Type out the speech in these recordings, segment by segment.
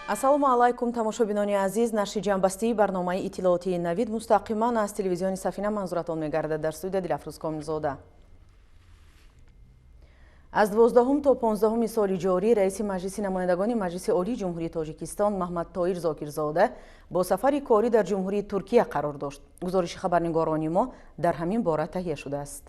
Ассалому алайкум, тамошобинони азиз. Нашри ҷамъбастии барномаи иттилоотии «Навид» мустақиман аз телевизиони «Сафина» манзуратон мегардад. Дар студия Дилафрӯз Комилзода. Аз 12 то 15 соли ҷорӣ раиси Маҷлиси намояндагони Маҷлиси Олии Ҷумҳурии Тоҷикистон Маҳмад Тоир Зокирзода бо сафари корӣ дар Ҷумҳурии Туркия қарор дошт. Гузориши хабарнигорони мо дар ҳамин бора таҳия шудааст.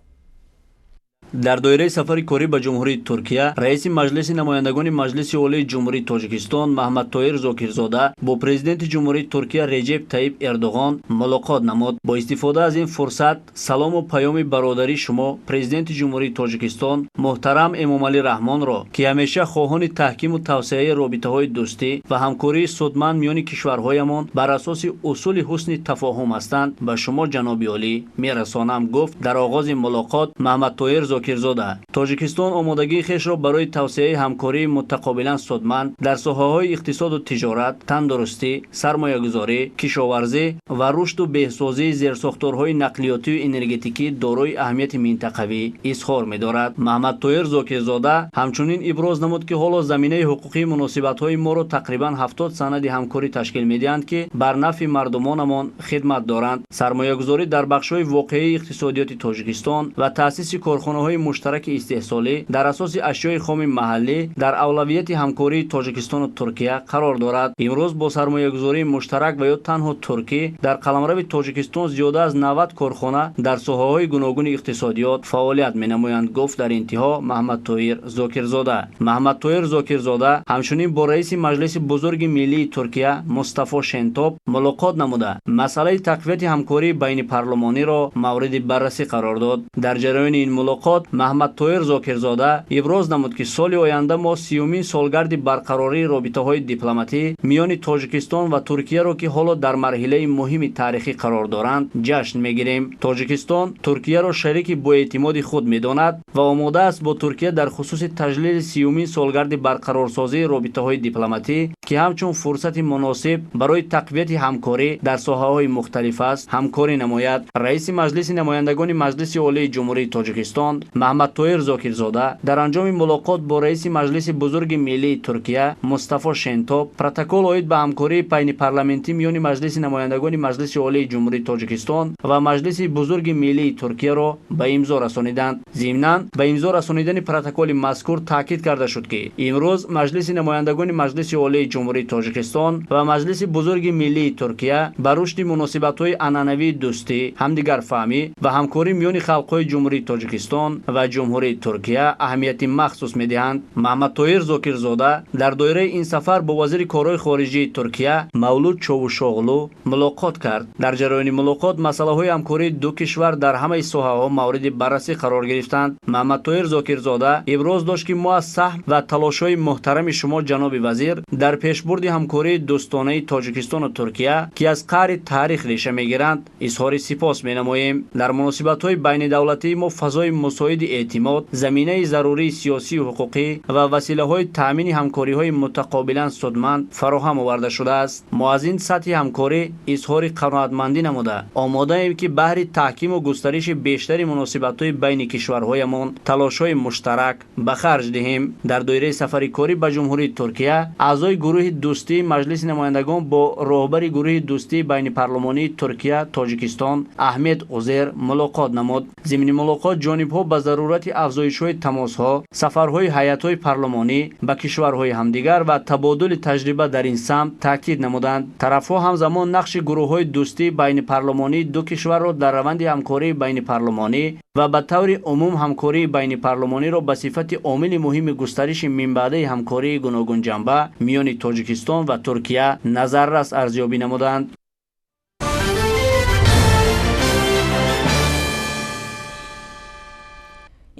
Дар доираи сафари корӣ ба Ҷумҳурии Туркия раиси Маҷлиси намояндагони Маҷлиси Олии Ҷумҳурии Тоҷикистон Маҳмад Тоир Зокирзода бо президенти Ҷумҳурии Туркия Реҷеб Таиб Эрдоғон мулоқот намуд. Бо истифода аз ин фурсат салому паёми бародарии шумо, президенти Ҷумҳурии Тоҷикистон муҳтарам Эмомалӣ Раҳмонро, ки ҳамеша хоҳони таҳкиму тавсеаи робитаҳои дӯстӣ ва ҳамкории судманд миёни кишварҳоямон бар асоси усули ҳусни тафоҳум ҳастанд, ба шумо, ҷаноби олӣ, мерасонам, гуфт дар оғози мулоқот Маҳмад Тоир Зокирзода. Тоҷикистон омодагии хешро барои тавсеаи ҳамкории мутақобилан судманд дар соҳаҳои иқтисоду тиҷорат, тандурустӣ, сармоягузорӣ, кишоварзӣ ва рушду беҳсозии зерсохторҳои нақлиётию энергетикӣ дорои аҳамияти минтақавӣ изҳор медорад. Маҳмад Тоир Зокирзода ҳамчунин иброз намуд, ки ҳоло заминаи ҳуқуқии муносибатҳои моро тақрибан 70 санади ҳамкорӣ ташкил медиҳанд, ки бар нафъи мардумонамон хидмат доранд. Сармоягузорӣ дар бахшҳои воқеии иқтисодиёти Тоҷикистон ва таъсиси корхонаҳои муштараки истеҳсолӣ дар асоси ашёи хоми маҳаллӣ дар авлавияти ҳамкории Тоҷикистону Туркия қарор дорад. Имрӯз бо сармоягузории муштарак ва ё танҳо туркӣ дар қаламрави Тоҷикистон зиёда аз 90 корхона дар соҳаҳои гуногуни иқтисодиёт фаъолият менамоянд, гуфт дар интиҳо Маҳмад Тоир Зокирзода. Маҳмад Тоир Зокирзода ҳамчунин бо раиси Маҷлиси бузурги миллии Туркия Мустафо Шентоп мулоқот намуда, масъалаи тақвияти ҳамкории байнипарлумониро мавриди баррасӣ қарор дод. Дар ҷараёни ин мулоқот Маҳмад Тоир Зокирзода иброз намуд, ки соли оянда мо 30-умин солгарди барқарории робитаҳои дипломатӣ миёни Тоҷикистон ва Туркияро, ки ҳоло дар марҳилаи муҳими таърихӣ қарор доранд, ҷашн мегирем. Тоҷикистон Туркияро шарики боэътимоди худ медонад ва омода аст бо Туркия дар хусуси таҷлили 30-умин солгарди барқарорсозии робитаҳои дипломатӣ, ки ҳамчун фурсати муносиб барои тақвияти ҳамкорӣ дар соҳаҳои мухталиф аст, ҳамкорӣ намояд. Раиси Маҷлиси намояндагони Маҷлиси Олии Ҷумҳурии Тоҷикистон Маҳмад Тоир Зокирзода дар анҷоми мулоқот бо раиси Маҷлиси бузурги миллии Туркия Мустафо Шентоп протокол оид ба ҳамкории байнипарламентӣ миёни Маҷлиси намояндагони Маҷлиси Олии Ҷумҳурии Тоҷикистон ва Маҷлиси бузурги миллии Туркияро ба имзо расониданд. Зимнан ба имзо расонидани протоколи мазкур таъкид карда шуд, ки имрӯз Маҷлиси намояндагони Маҷлиси Олии Ҷумҳурии Тоҷикистон ва Маҷлиси бузурги миллии Туркия ба рушди муносибатҳои анъанавии дӯстӣ, ҳамдигарфаҳмӣ ва ҳамкорӣ миёни халқҳои Ҷумҳурии Тоҷикистон ва Ҷумҳурии Туркия аҳамияти махсус медиҳанд. Маҳмад Тоир Зокирзода дар доираи ин сафар бо вазири корҳои хориҷии Туркия Мавлуд Човушоғлу мулоқот кард. Дар ҷараёни мулоқот масъалаҳои ҳамкории ду кишвар дар ҳамаи соҳаҳо мавриди баррасӣ қарор гирифтанд. Маҳмад Тоир Зокирзода иброз дошт, ки мо аз саҳм ва талошҳои муҳтарами шумо, ҷаноби вазир, дар пешбурди ҳамкории дӯстонаи Тоҷикистону Туркия, ки аз қаъри таърих реша мегиранд, изҳори сипос менамоем. Дар муносибатҳои байнидавлатии мо фазои мусоиди эътимод, заминаи зарурии сиёсию ҳуқуқӣ ва василаҳои таъмини ҳамкориҳои мутақобилан судманд фароҳам оварда шудааст. Мо аз ин сатҳи ҳамкорӣ изҳори қаноатмандӣ намуда, омодаем, ки баҳри таҳкиму густариши бештари муносибатҳои байни кишварҳоямон талошҳои муштарак ба харҷ диҳем. Дар доираи сафари корӣ ба Ҷумҳурии Туркия аъзои гурӯҳи дӯстии Маҷлиси намояндагон бо роҳбари гурӯҳи дӯстии байнипарлумонии Туркия Тоҷикистон Аҳмед Узер мулоқот намуд. Зимни мулоқот ҷонибҳо ба зарурати афзоишҳои тамосҳо, сафарҳои ҳайатҳои парлумонӣ ба кишварҳои ҳамдигар ва табодули таҷриба дар ин самт таъкид намуданд. Тарафҳо ҳамзамон нақши гурӯҳҳои дӯстии байнипарлумонии ду кишварро дар раванди ҳамкории байнипарлумонӣ ва ба таври умум ҳамкории байнипарлумониро ба сифати омили муҳими густариши минбаъдаи ҳамкории гуногунҷанба миёни Тоҷикистон ва Туркия назаррас арзёбӣ намуданд.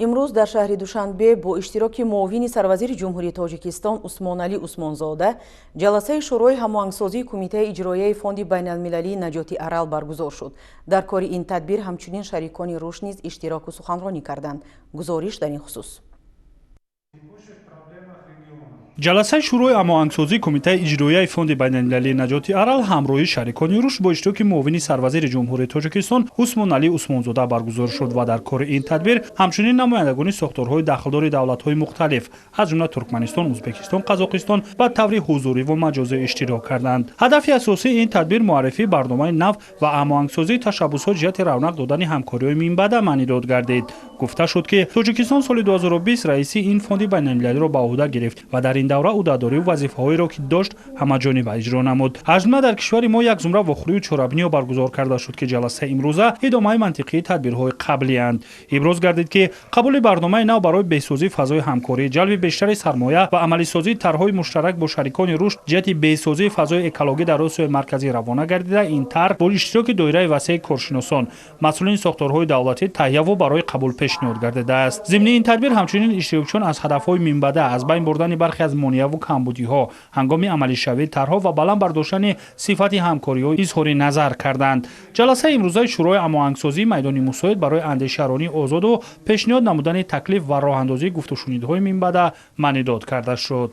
Имрӯз дар шаҳри Душанбе бо иштироки муовини сарвазири Ҷумҳурии Тоҷикистон Усмоналӣ Усмонзода ҷаласаи Шӯрои ҳамоҳангсозии Кумитаи иҷроияи Фонди байналмилалии наҷоти Арал баргузор шуд. Дар кори ин тадбир ҳамчунин шарикони рушд низ иштироку суханронӣ карданд. Гузориш дар ин хусус. Ҷаласаи Шӯрои ҳамоҳангсозии Кумитаи иҷроияи Фонди байналмилалии наҷоти Арал ҳамроҳи шарикони рушд бо иштироки муовини сарвазири Ҷумҳурии Тоҷикистон Усмоналӣ Усмонзода баргузор шуд ва дар кори ин тадбир ҳамчунин намояндагони сохторҳои дахлдори давлатҳои мухталиф аз ҷумла Туркманистон, Узбекистон, Қазоқистон ба таври ҳузурӣ ва маҷозӣ иштирок карданд. Ҳадафи асосии ин тадбир муаррифии барномаи нав ва ҳамоҳангсозии ташаббусҳо ҷиҳати равнақ додани ҳамкориҳои минбаъда маънидод гардид. Гуфта шуд, ки Тоҷикистон соли 2020 раиси ин фонди байналмилалиро ба ӯҳда гирифт ва дар ин давра ӯҳдадорию вазифаҳоеро, ки дошт, ҳамаҷониба иҷро намуд. Аз ҷумла дар кишвари мо як зумра вохӯрию чорабиниҳо баргузор карда шуд, ки ҷаласаи имрӯза идомаи мантиқии тадбирҳои қаблиянд. Иброз гардид, ки қабули барномаи нав барои беҳсозии фазои ҳамкорӣ, ҷалби бештари сармоя ва амалисозии тарҳҳои муштарак бо шарикони рушд ҷиҳати беҳсозии фазои экологӣ дар Осиёи Марказӣ равона гардида, ин тарҳ бо иштироки доираи васеи коршиносон, масъулини сохторҳои давлатӣ таҳияву барои қабул пешниҳод гардидааст. Зимни ин тадбир ҳамчунин иштирокчиён аз ҳадафҳои минбаъда аз байн бурдани бархе аз монеаву камбудиҳо ҳангоми амалишавии тарҳҳо ва баланд бардоштани сифати ҳамкориҳо изҳори назар карданд. Ҷаласаи имрӯзаи Шӯрои ҳамоҳангсозӣ майдони мусоид барои андешаронии озоду пешниҳод намудани таклиф ва роҳандозии гуфтушунидҳои минбаъда маънидод карда шуд.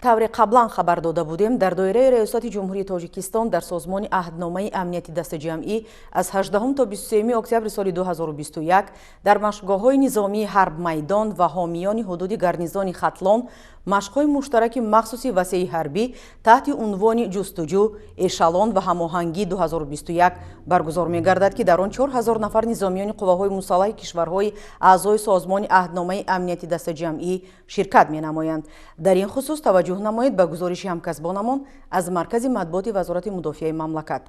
Тавре қаблан хабар дода будем, дар доираи Раёсати Ҷумҳурии Тоҷикистон дар Созмони Аҳдномаи Амнияти Дастаҷамъӣ аз 18 то 23 октябри соли 2021 дар машқгоҳҳои низомии Ҳарбмайдон ва ҳомиёни ҳудуди гарнизони Хатлон машқҳои муштараки махсуси васеи ҳарбӣ таҳти унвони ҷустуҷӯ, эшалон ва ҳамоҳангӣ 2021 баргузор мегардад, ки дар он 4000 нафар низомиёни қувваҳои мусаллаҳи кишварҳои аъзои Созмони Аҳдномаи Амнияти Дастаҷамъӣ ширкат менамоянд. Дар ин хусус таваҷҷӯҳ намоед ба гузориши ҳамкасбонамон аз маркази матбуоти Вазорати мудофиаи мамлакат.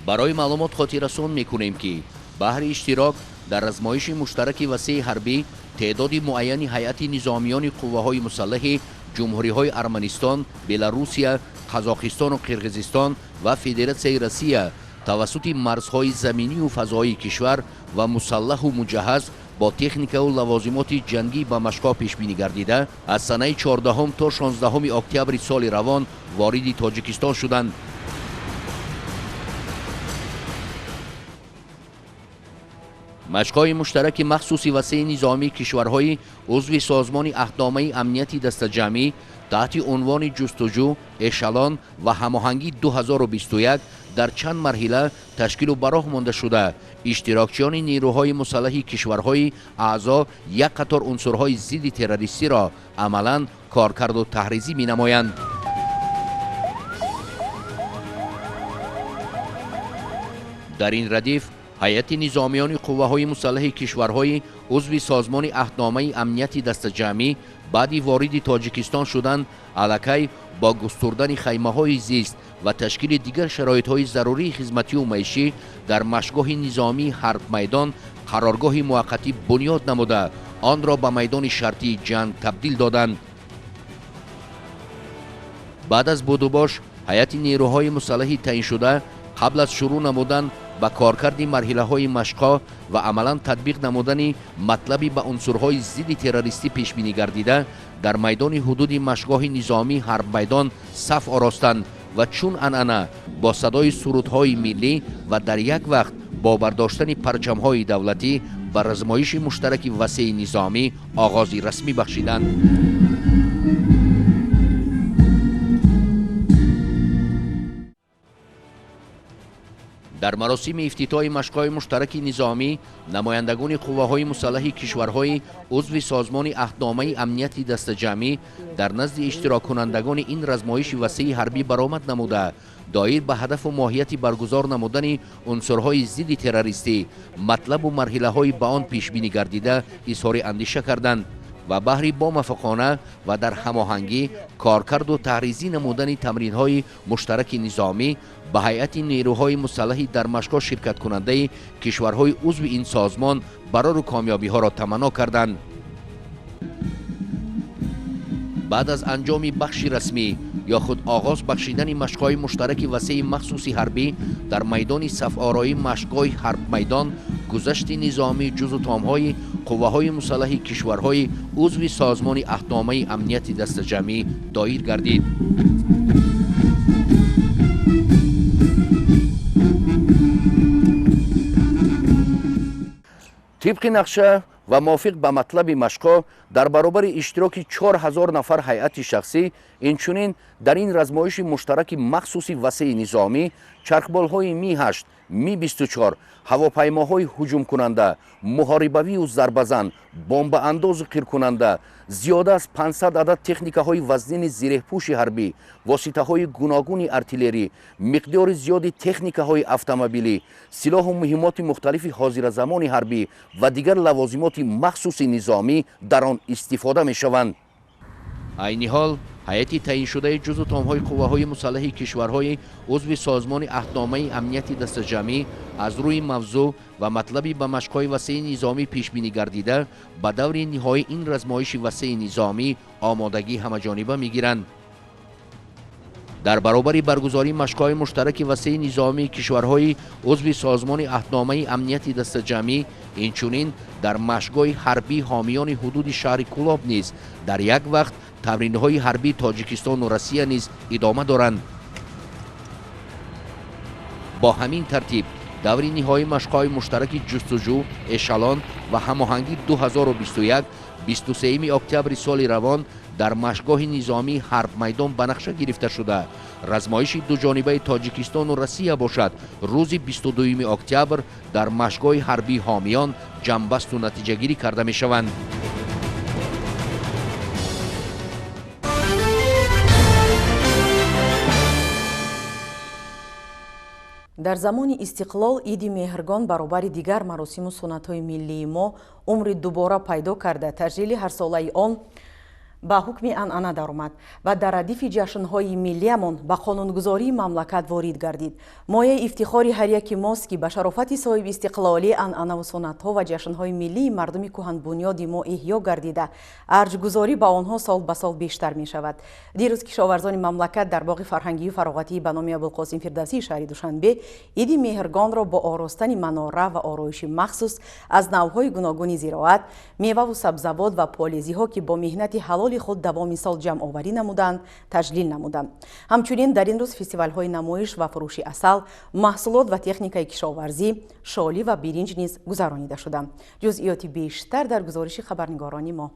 Барои маълумот хотиррасон мекунем, ки баҳри иштирок дар размоиши муштараки васеи ҳарбӣ теъдоди муайяни ҳайати низомиёни қувваҳои мусаллаҳи ҷумҳуриҳои Арманистон, Беларусия, Қазоқистону Қирғизистон ва Федератсияи Россия тавассути марзҳои заминию фазоии кишвар ва мусаллаҳу муҷаҳҳаз бо техникаву лавозимоти ҷангӣ ба машқҳо пешбинӣ гардида, аз санаи 14 то 16 октябри соли равон вориди Тоҷикистон шуданд. Машқҳои муштараки махсуси васеи низомии кишварҳои узви Созмони Аҳдномаи Амнияти Дастаҷамъӣ таҳти унвони ҷустуҷӯ, эшалон ва ҳамоҳангӣ 2021 дар чанд марҳила ташкилу ба роҳ монда шуда, иштирокчиёни нерӯҳои мусаллаҳи кишварҳои аъзо як қатор унсурҳои зидди террористиро амалан коркарду таҳризӣ менамоянд. Дар ин радиф ҳайати низомиёни қувваҳои мусаллаҳи кишварҳои узви Созмони Аҳдномаи Амнияти Дастаҷамъӣ баъди вориди Тоҷикистон шудан аллакай бо густурдани хаймаҳои зист ва ташкили дигар шароитҳои зарурии хизматию маишӣ дар машгоҳи низомии Ҳарбмайдон қароргоҳи муваққатӣ бунёд намуда, онро ба майдони шартии ҷанг табдил доданд. Баъд аз будубош ҳайати нерӯҳои мусаллаҳи таъиншуда қабл аз шурӯъ намудан ба коркарди марҳилаҳои машқҳо ва амалан татбиқ намудани матлаби ба унсурҳои зидди террористӣ пешбинӣ гардида дар майдони ҳудуди машгоҳи низомии Ҳарбмайдон саф оростанд ва чун анъана бо садои сурудҳои миллӣ ва дар як вақт бо бардоштани парчамҳои давлатӣ ба размоиши муштараки васеи низомӣ оғози расмӣ бахшиданд. Дар маросими ифтитоҳи машқҳои муштараки низомӣ намояндагони қувваҳои мусаллаҳи кишварҳои узви Созмони Аҳдномаи Амнияти Дастаҷамъӣ дар назди иштироккунандагони ин размоиши васеи ҳарбӣ баромад намуда, доир ба ҳадафу моҳияти баргузор намудани унсурҳои зидди террористӣ, матлабу марҳилаҳои ба он пешбинӣ гардида изҳори андеша карданд ва баҳри бомуваффақона ва дар ҳамоҳангӣ коркарду таҳризӣ намудани тамринҳои муштараки низомӣ ба ҳайати нерӯҳои мусаллаҳи дар машқҳо ширкаткунандаи кишварҳои узви ин созмон барору комёбиҳоро таманно карданд. Баъд аз анҷоми бахши расмӣ ё худ оғоз бахшидани машқҳои муштараки васеи махсуси ҳарбӣ дар майдони сафороии машқгоҳи Ҳарбмайдон гузашти низомии ҷузу томҳои қувваҳои мусаллаҳи кишварҳои узви Созмони Аҳдномаи Амнияти Дастаҷамъӣ доир гардид. Тибқи нақша ва мувофиқ ба матлаби машқҳо дар баробари иштироки 4000 нафар ҳайати шахсӣ, инчунин дар ин размоиши муштараки махсуси васеи низомӣ чархболҳои Ми-8, Ми-24, ҳавопаймоҳои ҳуҷумкунанда, муҳорибавию зарбазан, бомбаандозу қиркунанда, зиёда аз 500 адад техникаҳои вазнини зиреҳпӯши ҳарбӣ, воситаҳои гуногуни артиллерӣ, миқдори зиёди техникаҳои автомобилӣ, силоҳу муҳиммоти мухталифи ҳозиразамони ҳарбӣ ва дигар лавозимоти махсуси низомӣ дар он истифода мешаванд. Айни ҳол ҳайати таъиншудаи ҷузъу томҳои қувваҳои мусаллаҳи кишварҳои узви созмони аҳдномаи амнияти дастаҷамъӣ аз рӯи мавзӯъ ва матлаби ба машқҳои васеи низомӣ пешбинӣ гардида ба даври ниҳоии ин размоиши васеи низомӣ омодагӣ ҳамаҷониба мегиранд. Дар баробари баргузории машқҳои муштараки васеи низомии кишварҳои узви созмони аҳдномаи амнияти дастаҷамъӣ, инчунин дар машқгоҳи ҳарбии ҳомиёни ҳудуди шаҳри Кӯлоб низ дар як вақт тамринҳои ҳарбии Тоҷикистону Россия низ идома доранд. Бо ҳамин тартиб даври ниҳоии машқҳои муштараки ҷустуҷӯ, эшалон ва ҳамоҳангӣ 2021 23 октябри соли равон дар машқгоҳи низомии Ҳарбмайдон ба нақша гирифта шуда, размоиши дуҷонибаи Тоҷикистону Россия бошад рӯзи 22 октябр дар машқгоҳи ҳарбии ҳомиён ҷамъбасту натиҷагирӣ карда мешаванд. Дар замони истиқлол иди Меҳргон баробари дигар маросиму суннатҳои миллии мо умри дубора пайдо карда, таҷлили ҳарсолаи он ба ҳукми анъана даромад ва дар радифи ҷашнҳои миллиамон ба қонунгузории мамлакат ворид гардид. Мояи ифтихори ҳар яки мост, ки ба шарофати соҳибистиқлолӣ анъанаву суннатҳо ва ҷашнҳои миллии мардуми кӯҳанбунёди мо эҳё гардида, арҷгузорӣ ба онҳо сол ба сол бештар мешавад. Дирӯз кишоварзони мамлакат дар боғи фарҳангию фароғатии ба номи Абулқосим Фирдавсии шаҳри Душанбе иди Меҳргонро бо оростани манора ва ороиши махсус аз навъҳои гуногуни зироат, меваву сабзавот ва полезиҳо, ки бо меҳнати ҳалоли худ давоми сол ҷамъоварӣ намуданд, таҷлил намуданд. Ҳамчунин дар ин рӯз фестивалҳои намоиш ва фурӯши асал, маҳсулот ва техникаи кишоварзӣ, шолӣ ва биринҷ низ гузаронида шуданд. Ҷузъиёти бештар дар гузориши хабарнигорони мо.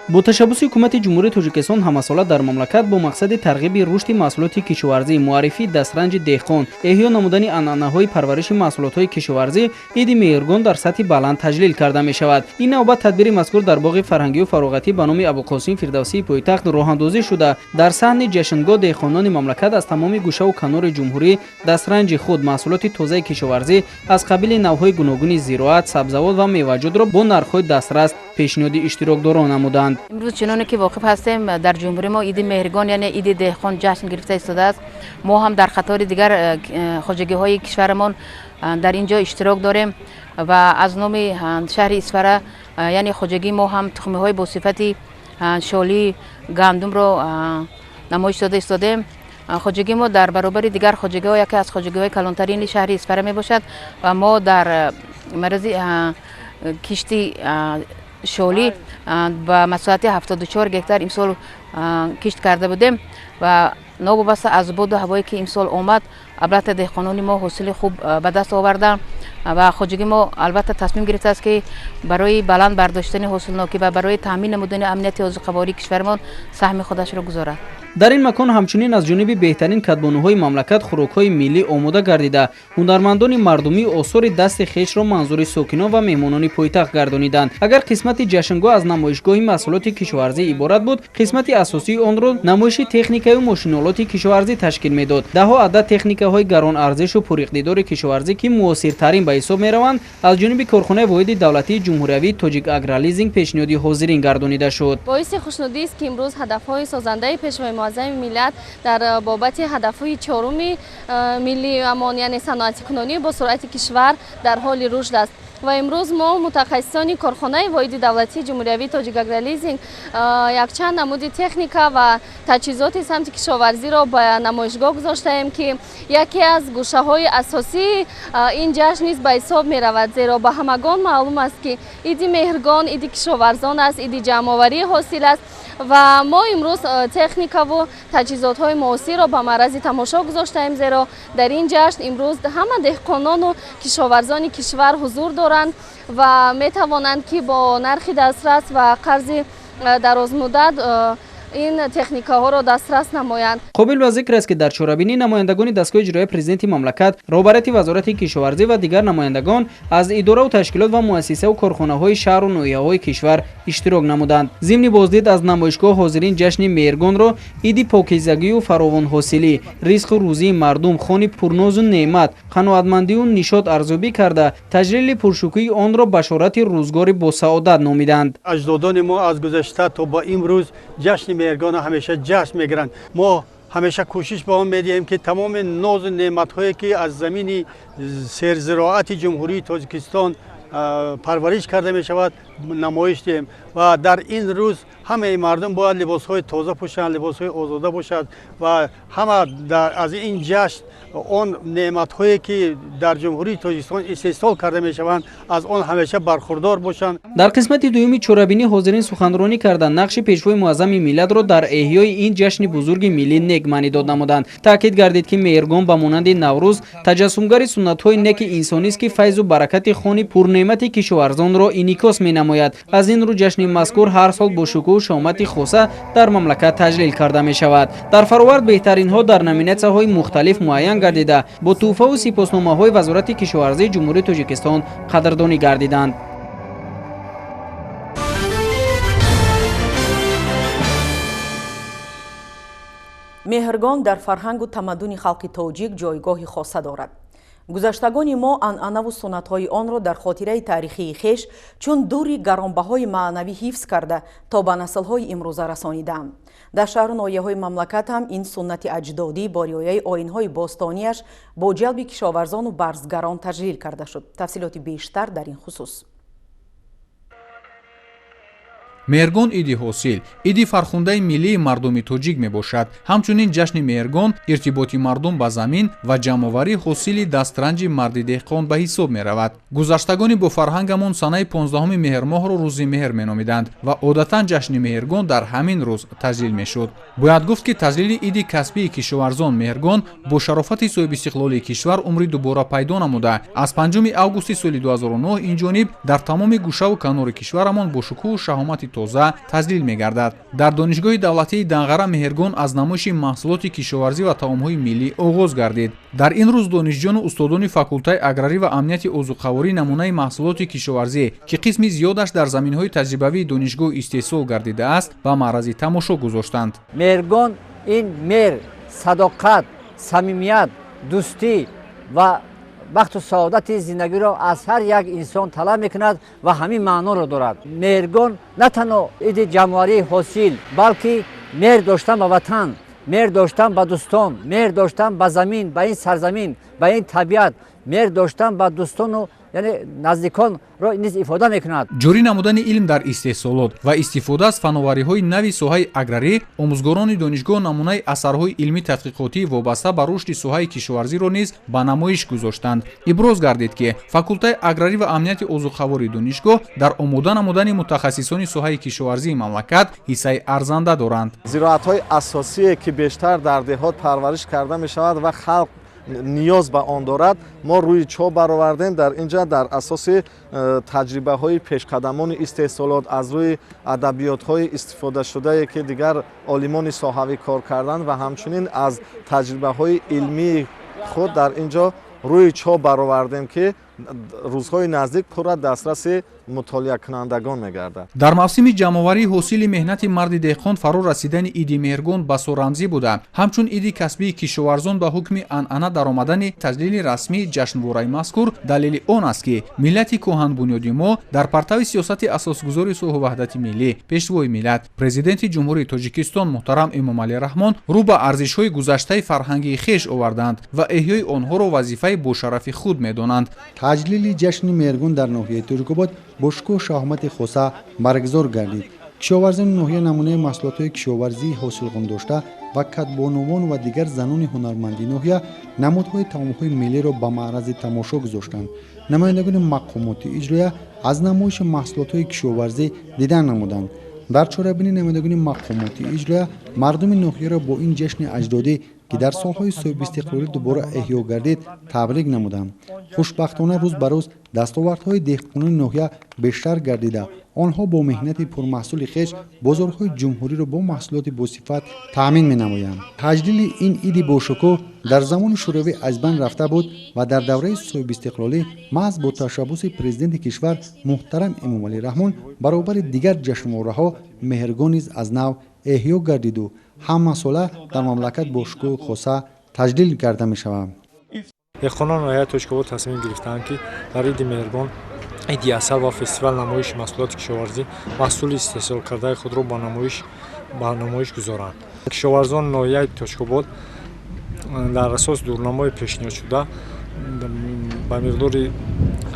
Бо ташаббуси ҳукумати Ҷумҳурии Тоҷикистон ҳамасола дар мамлакат бо мақсади тарғиби рушди маҳсулоти кишоварзӣ, муаррифии дастранҷи деҳқон, эҳё намудани анъанаҳои парвариши маҳсулотҳои кишоварзӣ иди Меҳргон дар сатҳи баланд таҷлил карда мешавад. Ин навбат тадбири мазкур дар боғи фарҳангию фароғатӣ ба номи Абулқосим Фирдавсии пойтахт роҳандозӣ шуда, дар саҳни ҷашнгоҳ деҳқонони мамлакат аз тамоми гӯшаву канори ҷумҳурӣ дастранҷи худ, маҳсулоти тозаи кишоварзӣ аз қабили навъҳои гуногуни зироат, сабзавот ва меваҷотро бо нархҳои дастрас пешниҳоди иштирокдорон намуданд. Имрӯз чуноне ки воқиф ҳастем, дар ҷумҳурии мо иди Меҳргон, яъне иди деҳқон ҷашн гирифта истодааст. Мо ҳам дар қатори дигар хоҷагиҳои кишварамон дар ин ҷо иштирок дорем ва аз номи шаҳри Исфара, яъне хоҷагии мо ҳам тухмиҳои бо сифати шолии гандумро намоиш дода истодем. Хоҷагии мо дар баробари дигар хоҷагиҳо яке аз хоҷагиҳои калонтарини шаҳри Исфара мебошад ва мо дар маррази кишти шолӣ ба масоҳати 74 гектар имсол кишт карда будем ва новобаста аз боду ҳавое ки имсол омад, албатта деҳқонони мо ҳосили хуб ба даст оварданд ва хоҷагии мо албатта тасмим гирифтааст, ки барои баланд бардоштани ҳосилнокӣ ва барои таъмин намудани амнияти озуқавории кишварамон саҳми худашро гузорад. Дар ин макон ҳамчунин аз ҷониби беҳтарин кадбонуҳои мамлакат хӯрокҳои миллӣ омода гардида, ҳунармандони мардумӣ осори дасти хешро манзури сокинон ва меҳмонони пойтахт гардониданд. Агар қисмати ҷашнгоҳ аз намоишгоҳи маҳсулоти кишоварзӣ иборат буд, қисмати асосии онро намоиши техникаю мошинолоти кишоварзӣ ташкил медод. Даҳҳо адад техникаҳои гаронарзишу пуриқтидори кишоварзӣ, ки муосиртарин ба ҳисоб мераванд, аз ҷониби корхонаи воҳиди давлатии ҷумҳуриявии Тоҷик Агролизинг пешниҳоди ҳозирин гардонида шуд. Боиси хушнудист, ки имрӯз ҳадафҳои созандаи пешвои муаззами миллат дар бобати ҳадафҳои чоруми миллиамон, яъне саноатикунонӣ бо суръати кишвар дар ҳоли рушд аст. Ва имрӯз мо мутахассисони корхонаи воҳиди давлатии ҷумҳуриявии Тоҷик Агролизинг якчанд намуди техника ва таҷҳизоти самти кишоварзиро ба намоишгоҳ гузоштаем, ки яке аз гӯшаҳои асосии ин ҷашн низ ба ҳисоб меравад, зеро ба ҳамагон маълум аст, ки иди Меҳргон иди кишоварзон аст, иди ҷамъоварии ҳосил аст ва мо имрӯз техникаву таҷҳизотҳои муосирро ба маърази тамошо гузоштаем, зеро дар ин ҷашн имрӯз ҳама деҳқонону кишоварзони кишвар ҳузур доранд. доранд ва метавонанд, ки бо нархи дастрас ва қарзи дарозмуддат ин техникаҳоро дастрас намоянд. Қобил ба зикр аст, ки дар чорабинӣ намояндагони дастгоҳи иҷроияи президенти мамлакат, роҳбарияти вазорати кишоварзӣ ва дигар намояндагон аз идораву ташкилот ва муассисаву корхонаҳои шаҳру ноҳияҳои кишвар иштирок намуданд. Зимни боздид аз намоишгоҳ ҳозирин ҷашни Меҳргонро иди покизагию фаровонҳосилӣ, ризқу рӯзии мардум, хони пурнозу неъмат, қаноатмандию нишот арзёбӣ карда, таҷлили пуршукӯҳи онро башорати рӯзгори босаодат номиданд. Аҷдодони мо аз гузашта то ба имрӯз ҷашни Меҳргонро ҳамеша ҷашн мегиранд. Мо ҳамеша кӯшиш ба он медиҳем, ки тамоми нозу неъматҳое, ки аз замини серзироати Ҷумҳурии Тоҷикистон парвариш карда мешавад, намоиш диҳем. Ва дар ин рӯз ҳамаи мардум бояд либосҳои тоза пӯшанд, либосҳои озода бошад ва ҳама аз ин ҷашн он неъматҳое, ки дар Ҷумҳурии Тоҷикистон истеҳсол карда мешаванд, аз он ҳамеша бархурдор бошанд. Дар қисмати дуюми чорабинӣ ҳозирин суханронӣ карда, нақши пешвои муаззами миллатро дар эҳёи ин ҷашни бузурги миллӣ нек маънидод намуданд. Таъкид гардид, ки Меҳргон ба монанди Наврӯз таҷассумгари суннатҳои неки инсонист, ки файзу баракати хони пурнеъмати кишоварзонро инъикос менамояд. Аз ин рӯ ҷашни мазкур ҳар сол бо шукӯҳу шаҳомати хоса дар мамлакат таҷлил карда мешавад. Дар фаровард беҳтаринҳо дар номинатсияҳои мухталиф муайян гардида, бо тӯҳфаву сипосномаҳои Вазорати кишоварзии Ҷумҳурии Тоҷикистон қадрдонӣ гардиданд. Меҳргон дар фарҳангу тамаддуни халқи тоҷик ҷойгоҳи хоса дорад. Гузаштагони мо анъанаву суннатҳои онро дар хотираи таърихии хеш чун дури гаронбаҳои маънавӣ ҳифз карда, то ба наслҳои имрӯза расонидаанд. Дар шаҳру ноҳияҳои мамлакат ҳам ин суннати аҷдодӣ бо риояи оинҳои бостониаш бо ҷалби кишоварзону барзгарон таҷлил карда шуд. Тафсилоти бештар дар ин хусус. Меҳргон иди ҳосил, иди фархундаи миллии мардуми тоҷик мебошад. Ҳамчунин ҷашни Меҳргон иртиботи мардум ба замин ва ҷамъоварии ҳосили дастранҷи марди деҳқон ба ҳисоб меравад. Гузаштагони бофарҳангамон санаи 15 меҳрмоҳро рӯзи меҳр меномиданд ва одатан ҷашни Меҳргон дар ҳамин рӯз таҷлил мешуд. Бояд гуфт, ки таҷлили иди касбии кишоварзон Меҳргон бо шарофати соҳибистиқлолии кишвар умри дубора пайдо намуда, аз 5 августи соли 2009 инҷониб дар тамоми гӯшаву канори кишварамон бо шукӯҳу шаҳомати тоза таҷлил мегардад. Дар Донишгоҳи давлатии Данғара Меҳргон аз намоиши маҳсулоти кишоварзӣ ва таомҳои миллӣ оғоз гардид. Дар ин рӯз донишҷӯёну устодони факултаи аграрӣ ва амнияти озуқаворӣ намунаи маҳсулоти кишоварзӣ, ки қисми зиёдаш дар заминҳои таҷрибавии донишгоҳ истеҳсол гардидааст, ба маърази тамошо гузоштанд. Меҳргон ин меҳр, садоқат, самимият, дӯстӣ ва бахту саодати зиндагиро аз ҳар як инсон талаб мекунад ва ҳамин маъноро дорад. Меҳргон на танҳо иди ҷамъоварии ҳосил, балки меҳр доштан ба ватан, меҳр доштан ба дӯстон, меҳр доштан ба замин, ба ин сарзамин, ба ин табиат, меҳр доштан ба дӯстону яъне наздиконро низ ифода мекунад. Ҷорӣ намудани илм дар истеҳсолот ва истифода аз фановариҳои нави соҳаи аграрӣ, омӯзгорони донишгоҳ намунаи асарҳои илмӣ тадқиқотӣ вобаста ба рушди соҳаи кишоварзиро низ ба намоиш гузоштанд. Иброз гардид, ки факултаи аграрӣ ва амнияти озуқавории донишгоҳ дар омода намудани мутахассисони соҳаи кишоварзии мамлакат ҳиссаи арзанда доранд. Зироатҳои асосие, ки бештар дар деҳот парвариш карда мешавад ва халқ ниёз ба он дорад, мо рӯи чоп баровардем. Дар инҷа дар асоси таҷрибаҳои пешқадамони истеҳсолот, аз рӯи адабиётҳои истифодашудае, ки дигар олимони соҳавӣ кор карданд, ва ҳамчунин аз таҷрибаҳои илмии худ дар инҷо рӯи чоп баровардем, ки рӯзҳои наздик пурра дастраси мутолиакунандагон мегардад. Дар мавсими ҷамъоварии ҳосили меҳнати марди деҳқон фаро расидани иди Меҳргон басо рамзӣ буда, ҳамчун иди касбии кишоварзон ба ҳукми анъана даромадани таҷлили расмии ҷашнвораи мазкур далели он аст, ки миллати кӯҳанбунёди мо дар партави сиёсати асосгузори сулҳу ваҳдати миллӣ, пешвои миллат, президенти Ҷумҳурии Тоҷикистон муҳтарам Эмомалӣ Раҳмон рӯ ба арзишҳои гузаштаи фарҳангии хеш оварданд ва эҳёи онҳоро вазифаи бошарафи худ медонанд. Таҷлили ҷашни Меҳргон дар ноҳияи Тоҷикобод бо шукӯҳу шаҳомати хоса баргузор гардид. Кишоварзони ноҳия намунаи маҳсулотҳои кишоварзии ҳосилғон дошта ва кадбонувон ва дигар занони ҳунарманди ноҳия намудҳои таомҳои миллиро ба маърази тамошо гузоштанд. Намояндагони мақомоти иҷроя аз намоиши маҳсулотҳои кишоварзӣ дидан намуданд. Дар чорабинӣ намояндагони мақомоти иҷроя мардуми ноҳияро бо ин ҷашни аҷдодӣ, ки дар солҳои соҳибистиқлолӣ дубора эҳё гардид, табрик намуданд. Хушбахтона, рӯз ба рӯз дастовардҳои деҳқонони ноҳия бештар гардида, онҳо бо меҳнати пурмаҳсули хеш бозорҳои ҷумҳуриро бо маҳсулоти босифат таъмин менамоянд. Таҷлили ин иди бошукӯҳ дар замони шӯравӣ аз байн рафта буд ва дар давраи соҳибистиқлолӣ маҳз бо ташаббуси президенти кишвар муҳтарам Эмомалӣ Раҳмон баробари дигар ҷашнвораҳо Меҳргон низ аз нав эҳё гардиду ҳамасола дар мамлакат бо шукӯҳу хоса таҷлил карда мешавад. Деҳқонон ноҳияи Тоҷикобод тасмим гирифтаанд, ки дар иди Меҳргон, иди асал ва фестивал намоиши маҳсулоти кишоварзӣ маҳсули истеҳсолкардаи худро ба намоиш гузоранд. Кишоварзони ноҳияи Тоҷикобод дар асоси дурнамои пешниҳодшуда ба миқдори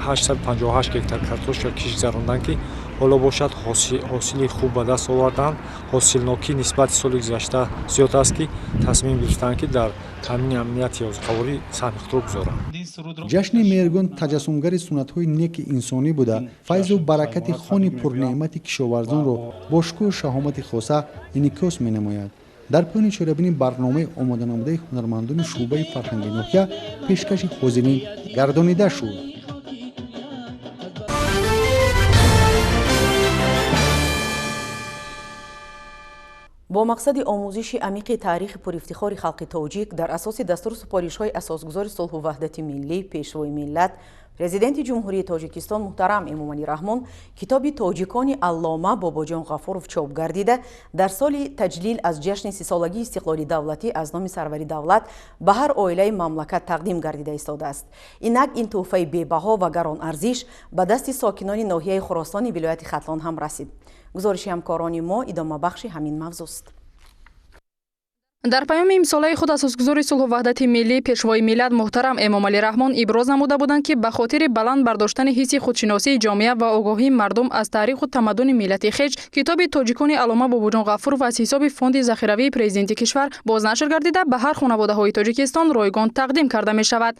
858 гектар картошка кишт гузаронданд, ки ҳоло бошад, ҳосили хуб ба даст оварданд. Ҳосилнокӣ нисбати соли гузашта зиёд аст, ки тасмим гирифтанд, ки дар таъмини амнияти озуқаворӣ саҳми худро гузоранд. Ҷашни Меҳргон таҷассумгари суннатҳои неки инсонӣ буда, файзу баракати хони пурнеъмати кишоварзонро бо шукӯҳу шаҳомати хоса инъикос менамояд. Дар поёни чорабинӣ барномаи омоданамудаи ҳунармандони шӯъбаи фарҳанги ноҳия пешкаши ҳозирин гардонида шуд. Бо мақсади омӯзиши амиқи таърихи пурифтихори халқи тоҷик дар асоси дастуру супоришҳои асосгузори сулҳу ваҳдати миллӣ, пешвои миллат, президенти Ҷумҳурии Тоҷикистон муҳтарам Эмомалӣ Раҳмон китоби «Тоҷикони аллома Бобоҷон Ғафуров» чоп гардида, дар соли таҷлил аз ҷашни 30-солагии истиқлоли давлатӣ аз номи сарвари давлат ба ҳар оилаи мамлакат тақдим гардида истодааст. Инак, ин тӯҳфаи бебаҳо ва гаронарзиш ба дасти сокинони ноҳияи Хуросони вилояти Хатлон ҳам расид. Гузориши ҳамкорони мо идомабахши ҳамин мавзӯст. Дар паёми имсолаи худ асосгузори сулҳу ваҳдати миллӣ, пешвои миллат муҳтарам Эмомалӣ Раҳмон иброз намуда буданд, ки ба хотири баланд бардоштани ҳисси худшиносии ҷомеа ва огоҳии мардум аз таъриху тамаддуни миллати хеш китоби «Тоҷикони аллома Бобоҷон Ғафуров» аз ҳисоби фонди захиравии президенти кишвар бознашр гардида, ба ҳар хонаводаҳои Тоҷикистон ройгон тақдим карда мешавад.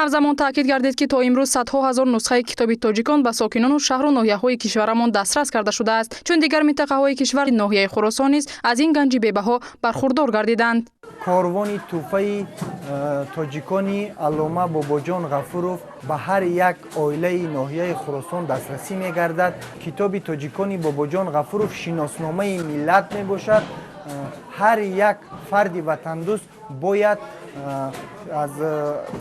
Ҳамзамон таъкид гардид, ки то имрӯз садҳо ҳазор нусхаи китоби «Тоҷикон» ба сокинону шаҳру ноҳияҳои кишварамон дастрас карда шудааст. Чун дигар минтақаҳои кишвар, ноҳияи Хуросон низ аз ин ганҷи бебаҳо бархурдор гардиданд. Корвони тӯҳфаи «Тоҷикони аллома Бобоҷон Ғафуров» ба ҳар як оилаи ноҳияи Хуросон дастрасӣ мегардад. Китоби «Тоҷикони Бобоҷон Ғафуров» шиносномаи миллат мебошад. Ҳар як фарди ватандӯст бояд аз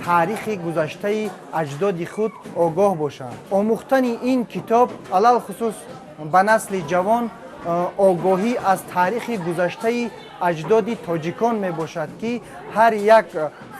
таърихи гузаштаи аҷдоди худ огоҳ бошад. Омӯхтани ин китоб, алалхусус ба насли ҷавон, огоҳӣ аз таърихи гузаштаи аҷдоди тоҷикон мебошад, ки ҳар як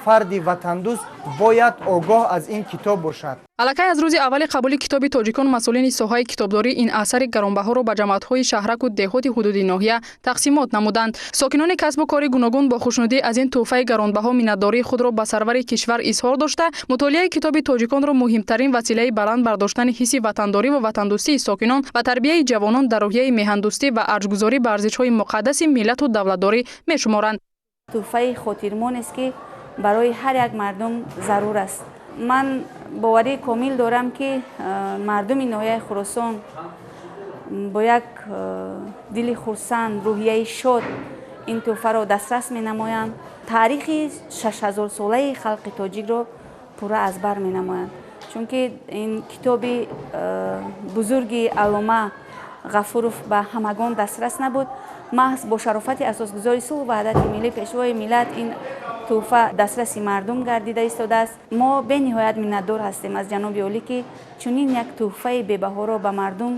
фарди ватандӯст бояд огоҳ аз ин китоб бошад. Аллакай аз рӯзи аввали қабули китоби «Тоҷикон» масъулини соҳаи китобдорӣ ин асари гаронбаҳоро ба ҷамоатҳои шаҳраку деҳоти ҳудуди ноҳия тақсимот намуданд. Сокинони касбу кори гуногун бо хушнудӣ аз ин тӯҳфаи гаронбаҳо миннатдории худро ба сарвари кишвар изҳор дошта, мутолиаи китоби «Тоҷиконро» муҳимтарин василаи баланд бардоштани ҳисси ватандорӣ ва ватандӯстии сокинон ва тарбияи ҷавонон дар рӯҳияи меҳандӯстӣ ва арҷгузорӣ ба арзишҳои муқаддаси миллату давлатдорӣ мешуморанд. Тӯҳфаи хотирмонест, ки барои ҳар як мардум зарур аст. Ман боварии комил дорам, ки мардуми ноҳияи Хуросон бо як дили хурсанд, рӯҳияи шод ин тӯҳфаро дастрас менамоянд, таърихи 6000-солаи халқи тоҷикро пурра аз бар менамоянд, чунки ин китоби бузурги аллома Ғафуров ба ҳамагон дастрас набуд. Маҳз бо шарофати асосгузори сулҳу ваҳдати миллӣ, пешвои миллат ин тӯҳфа дастраси мардум гардида истодааст. Мо бениҳоят миннатдор ҳастем аз ҷаноби олӣ, ки чунин як тӯҳфаи бебаҳоро ба мардум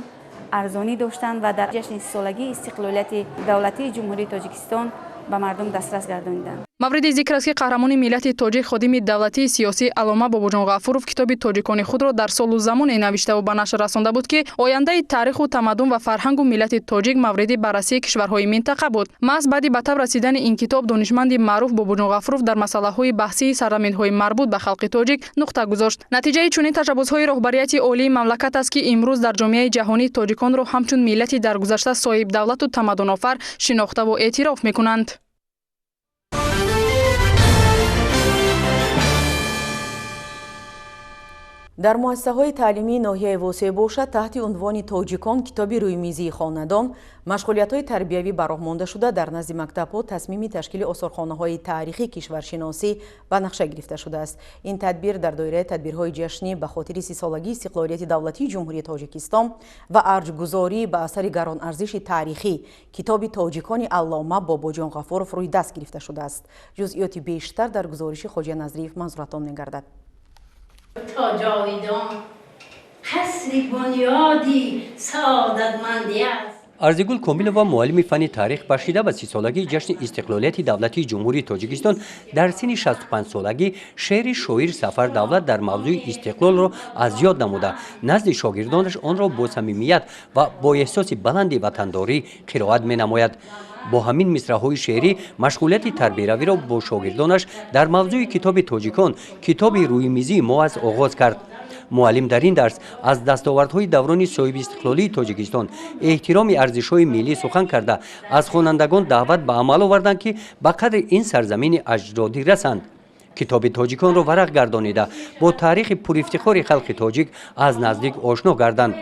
арзонӣ доштанд ва дар ҷашни 30-солагии истиқлолияти давлатии Ҷумҳурии Тоҷикистон ба мардум дастрас гардониданд. Мавриди зикр аст, ки қаҳрамони миллати тоҷик, ходими давлатии сиёсӣ аллома Бобоҷон Ғафуров китоби «Тоҷикони» худро дар солу замоне навиштаву ба нашр расонда буд, ки ояндаи таъриху тамаддун ва фарҳангу миллати тоҷик мавриди баррасии кишварҳои минтақа буд. Маҳз баъди ба таб расидани ин китоб донишманди маъруф Бобоҷон Ғафуров дар масъалаҳои баҳсии сарзаминҳои марбут ба халқи тоҷик нуқта гузошт. Натиҷаи чунин ташаббусҳои роҳбарияти олии мамлакат аст, ки имрӯз дар ҷомеаи ҷаҳонӣ тоҷиконро ҳамчун миллати дар гузашта соҳибдавлату тамаддунофар шинохтаву эътироф мекунанд. Дар муассисаҳои таълимии ноҳияи Восеъ бошад, таҳти унвони «Тоҷикон китоби рӯймизии хонадон» машғулиятҳои тарбиявӣ ба роҳ монда шуда, дар назди мактабҳо тасмими ташкили осорхонаҳои таърихӣ кишваршиносӣ ба нақша гирифта шудааст. Ин тадбир дар доираи тадбирҳои ҷашнӣ ба хотири 30-солагии истиқлолияти давлатии Ҷумҳурии Тоҷикистон ва арҷгузорӣ ба асари гаронарзиши таърихӣ китоби «Тоҷикони» Аллома Бобоҷон Ғафуров рӯи даст гирифта шудааст. Ҷузъиёти бештар дар гузориши Хоҷа Назриев манзуратон мегардад. То ҷовидон қасри бунёди саодатмандӣ аст. Арзигул Комилова, муаллими фанни таърих, бахшида ба 30-солагии ҷашни истиқлолияти давлатии Ҷумҳурии Тоҷикистон дар синни 65-солагӣ шеъри шоир Сафар Давлат дар мавзӯи истиқлолро аз ёд намуда, назди шогирдонаш онро бо самимият ва бо эҳсоси баланди ватандорӣ қироат менамояд. Бо ҳамин мисраҳои шеърӣ машғулияти тарбиявиро бо шогирдонаш дар мавзӯи китоби «Тоҷикон китоби рӯймизии мо аст» оғоз кард. Муаллим дар ин дарс аз дастовардҳои даврони соҳибистиқлолии Тоҷикистон, эҳтироми арзишҳои миллӣ сухан карда, аз хонандагон даъват ба амал оварданд, ки ба қадри ин сарзамини аҷдодӣ расанд. Китоби «Тоҷиконро» варақ гардонида, бо таърихи пурифтихори халқи тоҷик аз наздик ошно гарданд.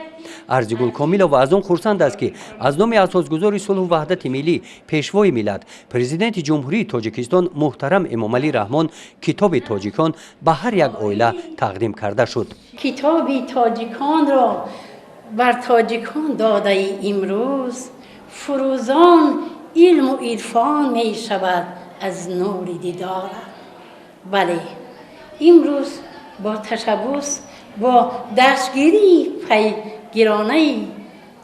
Арзигул Комилова аз он хурсанд аст, ки аз номи асосгузори сулҳу ваҳдати миллӣ, пешвои миллат, Президенти Ҷумҳурии Тоҷикистон муҳтарам Эмомалӣ Раҳмон китоби «Тоҷикон» ба ҳар як оила тақдим карда шуд. Китоби «Тоҷиконро» бар тоҷикон додаи имрӯз фурӯзон илму ирфон мешавад аз нури дидора. Бале, имрӯз бо ташаббус, бо дастгирии пайгиронаи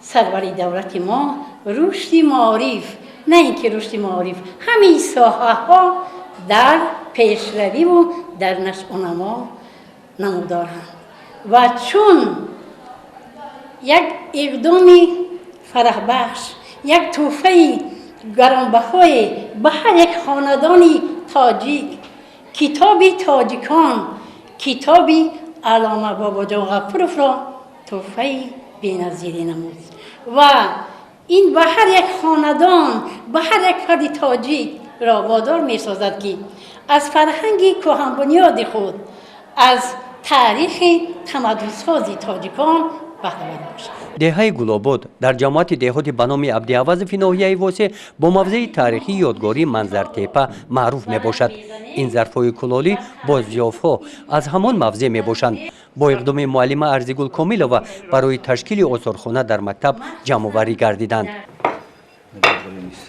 сарвари давлати мо рушди маориф, на ин ки рушди маориф, ҳамаи соҳаҳо дар пешравиву дар нашъунамо намудоранд ва чун як иқдоми фараҳбахш, як тӯҳфаи гаронбаҳое ба ҳар як хонадони тоҷик китоби «Тоҷикон», китоби Аллома Бобоҷон Ғафуровро тӯҳфаи беназирӣ намуд ва ин ба ҳар як хонадон, ба ҳар як фарди тоҷикро водор месозад, ки аз фарҳанги кӯҳанбунёди худ, аз таърихи тамаддунсози тоҷикон баҳравар бошад. Деҳаи Гулобод дар ҷамоати деҳоти ба номи Абдиавазови ноҳияи Восеъ бо мавзеи таърихии ёдгории Манзартепа маъруф мебошад. Ин зарфҳои кулолӣ бо зиёфҳо аз ҳамон мавзеъ мебошанд. Бо иқдоми муаллима Арзигул Комилова барои ташкили осорхона дар мактаб ҷамъоварӣ гардиданд.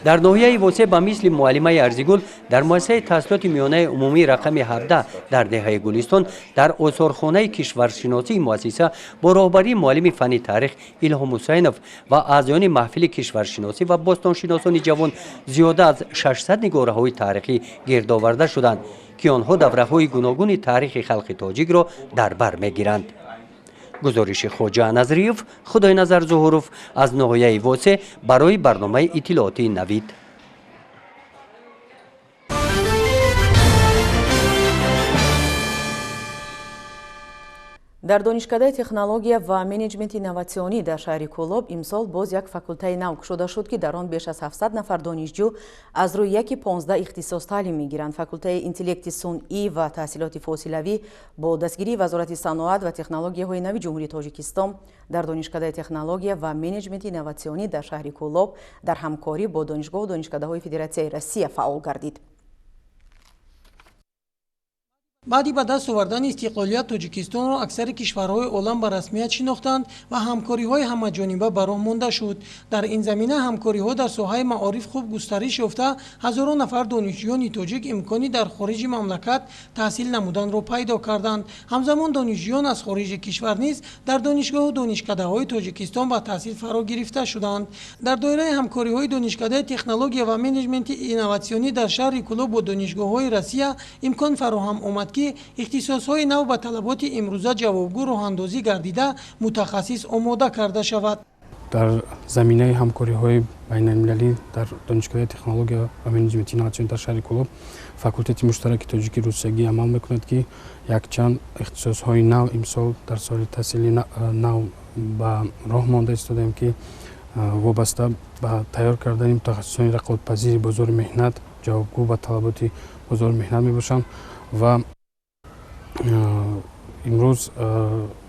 Дар ноҳияи Восеъ ба мисли муаллимаи Арзигул дар муассисаи таҳсилоти миёнаи умумии рақами 17 дар деҳаи Гулистон дар осорхонаи кишваршиносии муассиса бо роҳбарии муаллими фанни таърих Илҳом Ҳусайнов ва аъзоёни маҳфили кишваршиносӣ ва бостоншиносони ҷавон зиёда аз 600 нигораҳои таърихӣ гирдоварда шуданд, ки онҳо давраҳои гуногуни таърихи халқи тоҷикро дар бар мегиранд. Гузориши Хоҷа Назриев, Худойназар Зуҳуров аз ноҳияи Восеъ барои барномаи иттилоотии Навид. Дар Донишкадаи технология ва менеҷменти инноватсионӣ дар шаҳри Кӯлоб имсол боз як факултаи нав кушода шуд, ки дар он беш аз 700 нафар донишҷӯ аз рӯи яки 15 ихтисос таълим мегиранд. Факултаи интеллекти сунъӣ ва таҳсилоти фосилавӣ бо дастгирии Вазорати саноат ва технологияҳои нави Ҷумҳурии Тоҷикистон дар Донишкадаи технология ва менеҷменти инноватсионӣ дар шаҳри Кӯлоб дар ҳамкорӣ бо донишгоҳу донишкадаҳои Федератсияи Россия фаъол гардид. Баъди ба даст овардани истиқлолият Тоҷикистонро аксари кишварҳои олам ба расмият шинохтанд ва ҳамкориҳои ҳамаҷониба ба роҳ монда шуд. Дар ин замина ҳамкориҳо дар соҳаи маориф хуб густариш ёфта, ҳазорон нафар донишҷӯёни тоҷик имкони дар хориҷи мамлакат таҳсил намуданро пайдо карданд. Ҳамзамон донишҷӯён аз хориҷи кишвар низ дар донишгоҳу донишкадаҳои Тоҷикистон ба таҳсил фаро гирифта шуданд. Дар доираи ҳамкориҳои Донишкадаи технология ва менеҷменти инноватсионӣ дар шаҳри Кӯлоб бо донишгоҳҳои Россия имкон фароҳам омад, ки ихтисосҳои нав ба талаботи имрӯза ҷавобгӯ роҳандозӣ гардида, мутахассис омода карда шавад. Дар заминаи ҳамкориҳои байналмилалӣ дар Донишгоҳи технология ва менеҷменти инноватсионӣ дар шаҳри Кӯлоб факултети муштараки тоҷики русиягӣ амал мекунад, ки якчанд ихтисосҳои нав имсол дар соли таҳсили нав ба роҳ монда истодаем, ки вобаста ба тайёр кардани мутахассисони рақобатпазири бозори меҳнат, ҷавобгӯ ба талаботи бозори меҳнат мебошанд ва Имрӯз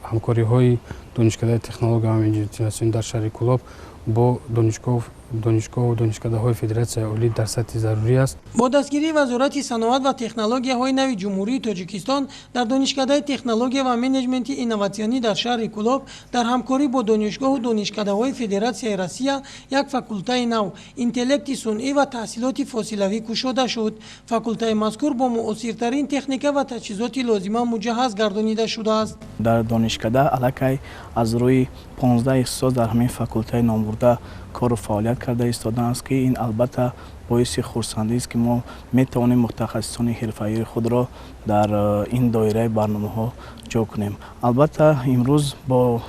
ҳамкориҳои Донишкадаи технология ва менеҷменти инноватсионӣ дар шаҳри Кӯлоб бо донишгоҳу донишкадаҳои Федератсияи Олӣ дар сатҳи зарурӣ аст. Бо дастгирии Вазорати саноат ва технологияҳои нави Ҷумҳурии Тоҷикистон дар Донишкадаи технология ва менеҷменти инноватсионӣ дар шаҳри Кӯлоб дар ҳамкорӣ бо донишгоҳу донишкадаҳои Федератсияи Россия як факултаи нав интеллекти сунъӣ ва таҳсилоти фосилавӣ кушода шуд. Факултаи мазкур бо муосиртарин техника ва таҷҳизоти лозима муҷаҳҳаз гардонида шудааст. Дар донишкада аллакай аз рӯи 15 ихтисос дар ҳамин факултаи номбурда кору фаъолият карда истодааст, ки ин албатта боиси хурсандист, ки мо метавонем мутахассисони ҳирфаии худро дар ин доираи барномаҳо ҷо кунем. Албатта имрӯз бо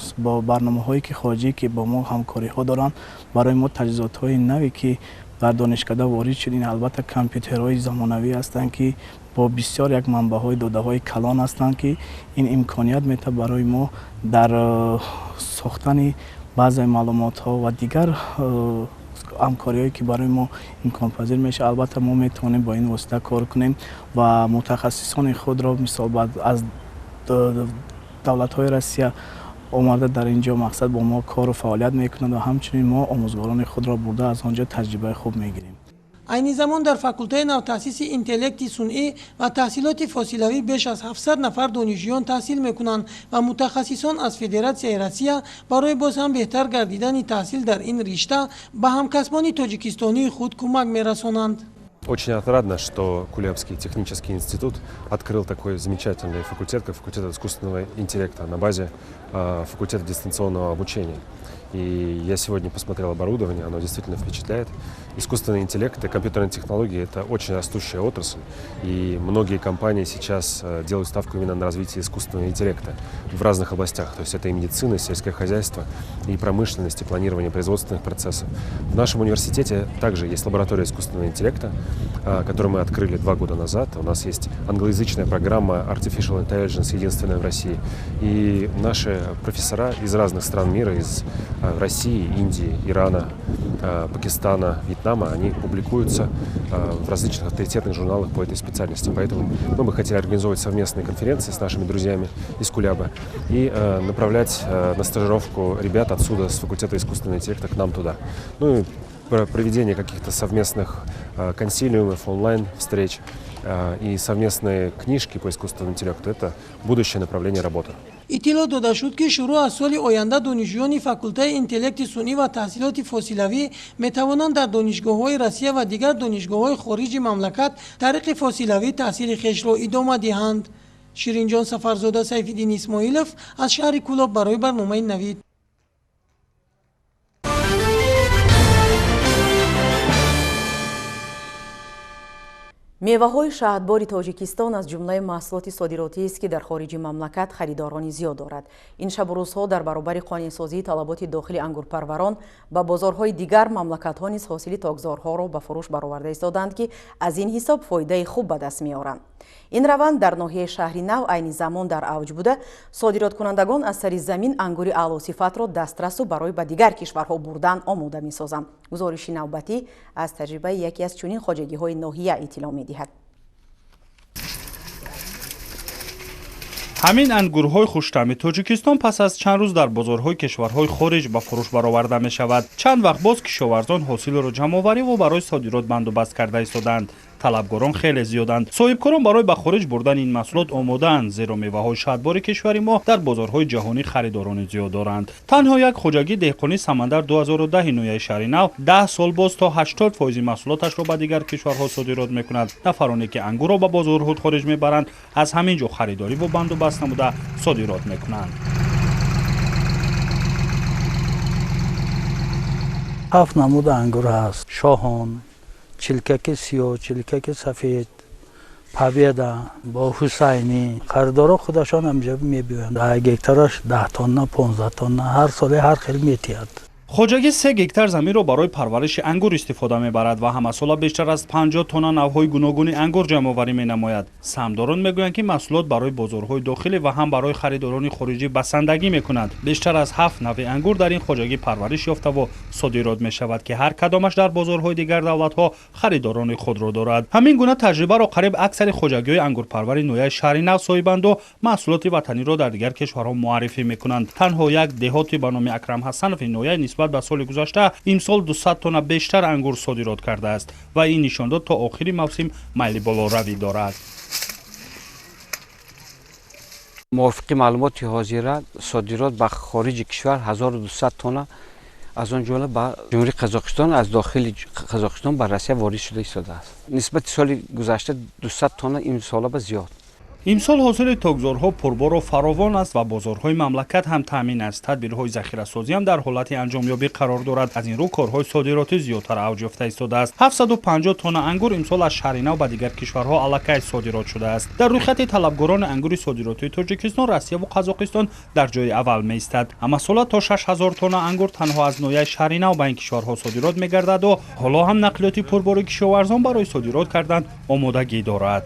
барномаҳое ки хориҷӣ ки бо мо ҳамкориҳо доранд, барои мо таҷҳизотҳои наве ки дар донишкада ворид шуд, ин албатта компютерҳои замонавӣ ҳастанд, ки бо бисёр як манбаъҳои додаҳои калон ҳастанд, ки ин имконият метавад барои мо дар сохтани баъзе маълумотҳо ва дигар ҳамкориҳое ки барои мо имконпазир мешавад. Албатта мо метавонем бо ин восита кор кунем ва мутахассисони худро мисол аз давлатҳои Россия омада дар ин ҷо мақсад бо мо кору фаъолият мекунанд ва ҳамчунин мо омӯзгорони худро бурда аз он ҷо таҷрибаи хуб мегирем. Айни замон дар факултаи навтаъсиси интеллекти сунъӣ ва таҳсилоти фосилавӣ беш аз 700 нафар донишҷӯён таҳсил мекунанд ва мутахассисон аз Федератсияи Россия барои боз ҳам беҳтар гардидани таҳсил дар ин ришта ба ҳамкасбони тоҷикистонии худ кӯмак мерасонанд. Очень отрадно, что Кулябский технический институт открыл такой замечательный факультет, как факультет искусственного интеллекта на базе факультета дистанционного обучения. И я сегодня посмотрел оборудование, оно действительно впечатляет. Искусственный интеллект и компьютерные технологии – это очень растущая отрасль, и многие компании сейчас делают ставку именно на развитие искусственного интеллекта в разных областях. То есть это и медицина, и сельское хозяйство, и промышленность, и планирование производственных процессов. В нашем университете также есть лаборатория искусственного интеллекта, которую мы открыли 2 года назад. У нас есть англоязычная программа Artificial Intelligence, единственная в России. И наши профессора из разных стран мира, из России, Индии, Ирана, Пакистана, Вьетнама, они публикуются в различных авторитетных журналах по этой специальности. Поэтому мы бы хотели организовывать совместные конференции с нашими друзьями из Куляба и направлять на стажировку ребят отсюда, с факультета искусственного интеллекта, к нам туда. Ну и проведение каких-то совместных консилиумов, онлайн-встреч и совместные книжки по искусственному интеллекту – это будущее направление работы. Иттилоъ дода шуд, ки шурӯъ аз соли оянда донишҷӯёни факултаи интеллекти сунъӣ ва таҳсилоти фосилавӣ метавонанд дар донишгоҳҳои Россия ва дигар донишгоҳҳои хориҷи мамлакат тариқи фосилавӣ таҳсили хешро идома диҳанд. Ширинҷон Сафарзода, Сайфиддин Исмоилов аз шаҳри Кӯлоб барои барномаи Навид. Меваҳои шаҳдбори Тоҷикистон аз ҷумлаи маҳсулоти содиротиест, ки дар хориҷи мамлакат харидорони зиёд дорад. Ин шабу рӯзҳо дар баробари қонунсозии талаботи дохили ангурпарварон ба бозорҳои дигар мамлакатҳо низ ҳосили токзорҳоро ба фурӯш бароварда истоданд, ки аз ин ҳисоб фоидаи хуб ба даст меоранд. Ин раванд дар ноҳияи Шаҳри Нав айни замон дар авҷ буда, содироткунандагон аз сари замин ангури аълосифатро дастрасу барои ба дигар кишварҳо бурдан омода месозанд. Гузориши навбатӣ аз таҷрибаи яке аз чунин хоҷагиҳои ноҳия иттилоъ медиҳад. Ҳамин ангурҳои хуштаъми Тоҷикистон пас аз чанд рӯз дар бозорҳои кишварҳои хориҷ ба фурӯш бароварда мешавад. Чанд вақт боз кишоварзон ҳосилро ҷамъоварӣ ва барои содирот бандубаст карда истодаанд. Талабгорон хеле зиёданд. Соҳибкорон барои ба хориҷ бурдани ин маҳсулот омодаанд, зеро меваҳои шаҳдбори кишвари мо дар бозорҳои ҷаҳонӣ харидорони зиёд доранд. Танҳо як хоҷагии деҳқонӣ Самандар 2010 ноҳияи Шаҳри Нав 10 сол боз то 80% маҳсулоташро ба дигар кишварҳо содирот мекунад. Нафароне ки ангурро ба бозорҳои хориҷ мебаранд, аз ҳамин ҷо харидорӣ ва бандубаст намуда содирот мекунанд. 7 намуд ангур ҳаст: шоҳон, чилкаки сиёҳ, чилкаки сафед, Победа бо Ҳусайнӣ. Харидоро худашон ҳамҷо мебиёянд. 10 гектараш 10 тонна, 15 тонна ҳар соле ҳар хел метиҳад. Хоҷагӣ 3 гектар заминро барои парвариши ангур истифода мебарад ва ҳамасола бештар аз 50 тонна навъҳои гуногуни ангур ҷамъоварӣ менамояд. Саҳмдорон мегӯянд, ки маҳсулот барои бозорҳои дохилӣ ва ҳам барои харидорони хориҷӣ басандагӣ мекунанд. Бештар аз 7 навъи ангур дар ин хоҷагӣ парвариш ёфтаву содирот мешавад, ки ҳар кадомаш дар бозорҳои дигар давлатҳо харидорони худро дорад. Ҳамин гуна таҷрибаро қариб аксари хоҷагиҳои ангурпарвари ноҳияи Шаҳри Нав соҳибанду маҳсулоти ватаниро дар дигар кишварҳо муаррифӣ мекунанд. Танҳо як деҳоти ба номи Акрам Ҳасанов ноҳия нисбат ба соли гузашта имсол 200 тонна бештар ангур содирот кардааст ва ин нишондод то охири мавсим майли болоравӣ дорад. Мувофиқи маълумоти ҳозира содирот ба хориҷи кишвар 1200 тонна, аз он ҷумла ба Ҷумҳурии Қазоқистон, аз дохили Қазоқистон ба Россия ворид шуда истодааст. Нисбати соли гузашта 200 тонна имсола ба зиёд. Имсол ҳосили токзорҳо пурбору фаровон аст ва бозорҳои мамлакат ҳам таъмин аст. Тадбирҳои захирасозӣ ҳам дар ҳолати анҷомёбӣ қарор дорад. Аз ин рӯ корҳои содиротӣ зиёдтар авҷ ёфта истодааст. 750 тонна ангур имсол аз Шаҳри Нав ба дигар кишварҳо аллакай содирот шудааст. Дар рӯйхати талабгорони ангури содиротии Тоҷикистон Россия ва Қазоқистон дар ҷои аввал меистад. Ҳамасола то 6000 тонна ангур танҳо аз ноҳияи Шаҳри Нав ба ин кишварҳо содирот мегардаду ҳоло ҳам нақлиёти пурбори кишоварзон барои содирот кардан омодагӣ дорад.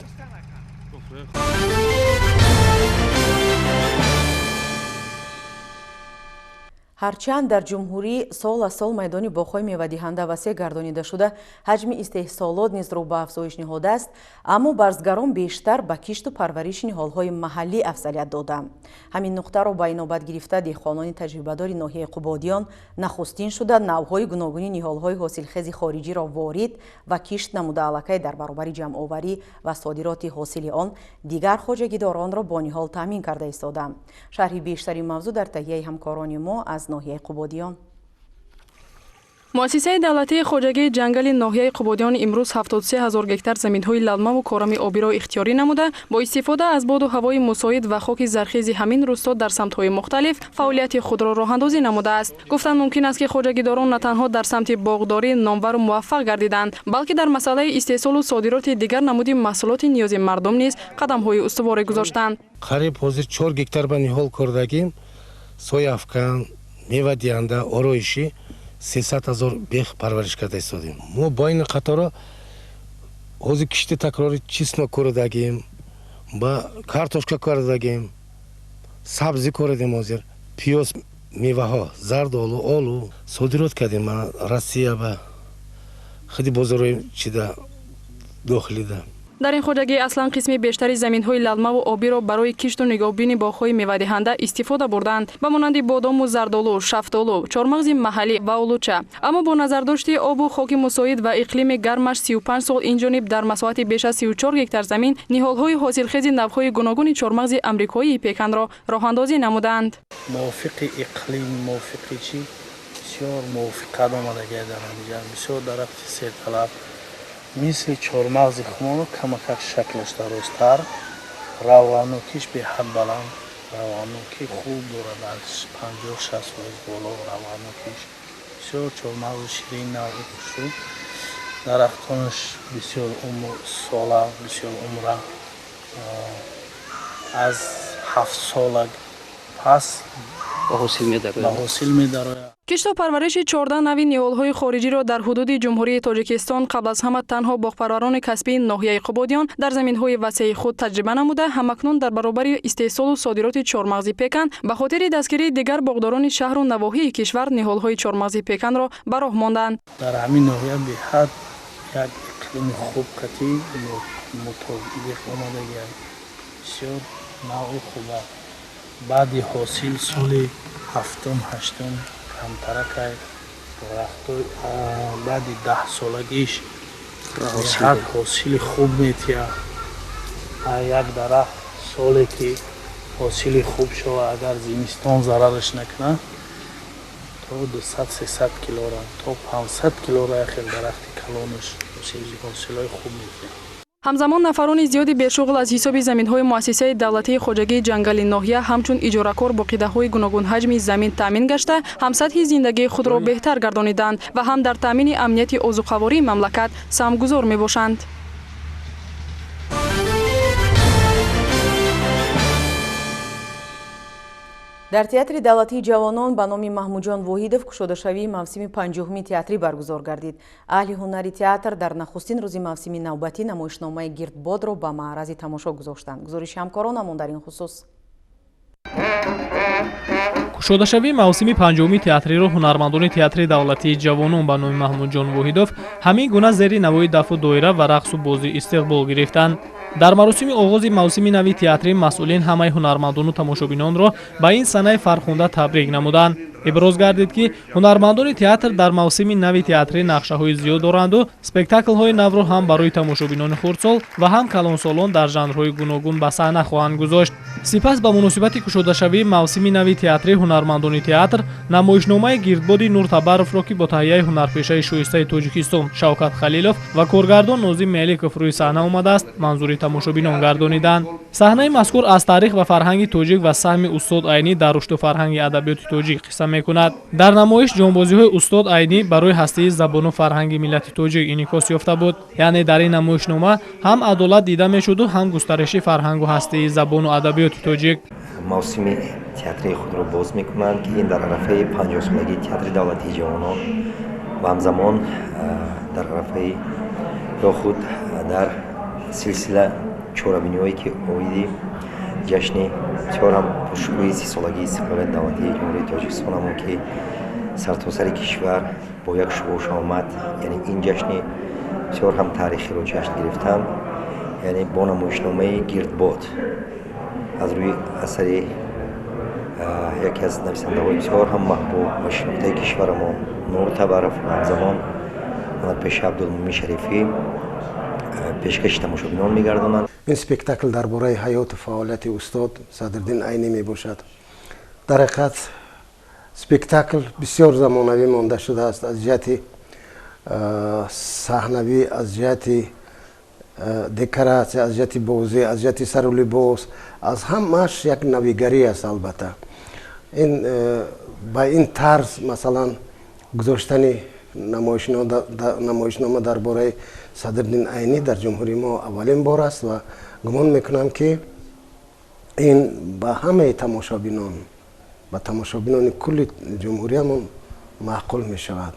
Ҳарчанд дар ҷумҳурӣ сол аз сол майдони боғҳои мевадиҳанда васеъ гардонида шуда, ҳаҷми истеҳсолот низ рӯ ба афзоиш ниҳодааст, аммо барзгарон бештар ба кишту парвариши ниҳолҳои маҳаллӣ афзалият доданд. Ҳамин нуқтаро ба инобат гирифта деҳқонони таҷрибадори ноҳияи Қубодиён нахустин шуда навъҳои гуногуни ниҳолҳои ҳосилхези хориҷиро ворид ва кишт намуда аллакай дар баробари ҷамъоварӣ ва содироти ҳосили он дигар хоҷагидоронро бо ниҳол таъмин карда истоданд. Шарҳи бештари мавзӯъ дар таҳияи ҳамкорони мо аз ноҳияи Қубодиён. Муассисаи давлатии хоҷагии ҷангали ноҳияи Қубодиён имрӯз 73 ҳазор гектар заминҳои лалмаву корами обиро ихтиёрӣ намуда, бо истифода аз боду ҳавои мусоид ва хоки зархези ҳамин рӯсто дар самтҳои мухталиф фаъолияти худро роҳандозӣ намудааст. Гуфтан мумкин аст, ки хоҷагидорон на танҳо дар самти боғдорӣ номвару муваффақ гардиданд, балки дар масъалаи истеҳсолу содироти дигар намуди маҳсулоти ниёзи мардум низ қадамҳои устуворе гузоштанд. Қариб ҳозир 4 гектар ба ниҳол кордагим, сояафкан, мевадиҳанда, ороишӣ 300 ҳазор бех парвариш карда истодем. Мо байни қатора ҳозир кишти такрори чеснок кордагим, ба картошка кордагим, сабзӣ кордем, ҳозир пиёз, меваҳо, зардолу, олу содирот кардем Россия ба худи бозорҳои чида дохилида. Дар ин хоҷагӣ аслан қисми бештари заминҳои лалмаву обиро барои кишту нигоҳбини боғҳои мевадиҳанда истифода бурданд, ба монанди бодому зардолу, шафтолу, чормағзи маҳаллӣ ва олуча. Аммо бо назардошти обу хоки мусоид ва иқлими гармаш 35 сол инҷониб дар масоҳати беш аз 34 гектар замин ниҳолҳои ҳосилхези навъҳои гуногуни чормағзи амрикоии пеканро роҳандозӣ намуданд. Мувофиқи иқлим, мувофиқи чӣ бисёр мувофиқат омадагия дар ҳамиҷа, бисёр дарахти серталаб, мисли чормағзи хумоно камакак шаклаш дарозтар, равғанокиш беҳад баланд, равғанокӣ хуб дорад, аз 50-60% боло равғанокиш, бисёр чормағзи ширин навъи хушрӯ, дарахтонаш бисёр умрсола, бисёр умра, аз 7 сола пас ба ҳосил медарояд. Кишту парвариши 14 нави ниҳолҳои хориҷиро дар ҳудуди Ҷумҳурии Тоҷикистон қабл аз ҳама танҳо боғпарварони касбии ноҳияи Қубодиён дар заминҳои васеи худ таҷриба намуда, ҳамакнун дар баробари истеҳсолу содироти чормағзи пекан ба хотири дастгирии дигар боғдорони шаҳру навоҳии кишвар ниҳолҳои чормағзи пеканро ба роҳ монданд. Дар ҳамин ноҳия беҳад як иқлими хуб қатӣ мутобиқ омадагиам, бисёр навъи хуба. Баъди ҳосил соли 7-8 камтаракай дарахто баъди 10 солагиш беҳад ҳосили хуб метиҳад. Як дарахт соле ки ҳосили хуб шава, агар зимистон зарараш накунад, то 200-300 килора, то 500 килора як хел дарахти калонаш ҳосилҳои хуб метиҳад. Ҳамзамон нафарони зиёди бешуғл аз ҳисоби заминҳои муассисаи давлатии хоҷагии ҷангали ноҳия ҳамчун иҷоракор бо қидаҳои гуногунҳаҷми замин таъмин гашта, ҳам сатҳи зиндагии худро беҳтар гардониданд ва ҳам дар таъмини амнияти озуқавории мамлакат саҳмгузор мебошанд. Дар театри давлатии ҷавонон ба номи Маҳмудҷон Воҳидов кушодашавии мавсими 50-уми театрӣ баргузор гардид. Аҳли ҳунари театр дар нахустин рӯзи мавсими навбатӣ намоишномаи Гирдбодро ба маърази тамошо гузоштанд. Гузориши ҳамкоронамон дар ин хусус. Кушодашавии мавсими 50-уми театриро ҳунармандони театри давлатии ҷавонон ба номи Маҳмудҷон Воҳидов ҳамин гуна зери навои дафу доира ва рақсу бозӣ истиқбол гирифтанд. Дар маросими оғози мавсими нави театрӣ масъулин ҳамаи ҳунармандону тамошобинонро ба ин санаи фархунда табрик намуданд. Иброз гардид, ки ҳунармандони театр дар мавсими нави театрӣ нақшаҳои зиёд доранду спектаклҳои навро ҳам барои тамошобинони хурдсол ва ҳам калонсолон дар жанрҳои гуногун ба саҳна хоҳанд гузошт. Сипас ба муносибати кушодашавии мавсими нави театрӣ ҳунармандони театр намоишномаи Гирдбоди Нуртабаровро, ки бо таҳияи ҳунарпешаи шоистаи Тоҷикистон Шавкат Халилов ва коргардон Нозим Меликов рӯи саҳна омадааст, манзури тамошобинон гардониданд. Саҳнаи мазкур аз таърих ва фарҳанги тоҷик ва саҳми устод Айнӣ дар рушду фарҳанги адабиёти тоҷик қисса мекунад. Дар намоиш ҷонбозиҳои устод Айнӣ барои ҳастии забону фарҳанги миллати тоҷик инъикос ёфта буд. Яъне дар ин намоишнома ҳам адолат дида мешуду, ҳам густариши фарҳангу ҳастии забону адабиёти тоҷик. Мавсими театрии худро боз мекунанд, ки ин дар арафаи 50-солагии театри давлатии ҷавонон ва ҳамзамон дар арафаи ё худ дар силсила чорабиниҳое, ки оиди ҷашни бисёр ҳам пуршукӯҳи 30-солагии истиқлолияти давлатии Ҷумҳурии Тоҷикистон, ҳамон ки сартосари кишвар бо як шукӯҳу шаҳомат, яъне ин ҷашни бисёр ҳам таърихиро ҷашн гирифтанд, яъне бо намоишномаи Гирдбод аз рӯи асари яке аз нависандаҳои бисёр ҳам маҳбуб ва шинохтаи кишварамон Нуртабаров ва ҳамзамон ҳунарпеша Абдулмумин Шарифӣ пешкаши тамошобинон мегардонанд. Ин спектакл дар бораи ҳаёту фаъолияти устод Садриддин Айнӣ мебошад. Дар ҳақиқат спектакл бисёр замонавӣ монда шудааст аз ҷиҳати саҳнавӣ, аз ҷиҳати декоратсия, аз ҷиҳати бозӣ, аз ҷиҳати сару либос, аз ҳамааш як навигарӣ аст. Албатта ин ба ин тарз, масалан, гузоштани намоишнома дар бораи Садриддин Айнӣ дар ҷумҳурии мо аввалин бор аст ва гумон мекунам, ки ин ба ҳамаи тамошобинон, ба тамошобинони кулли ҷумҳуриямон маъқул мешавад.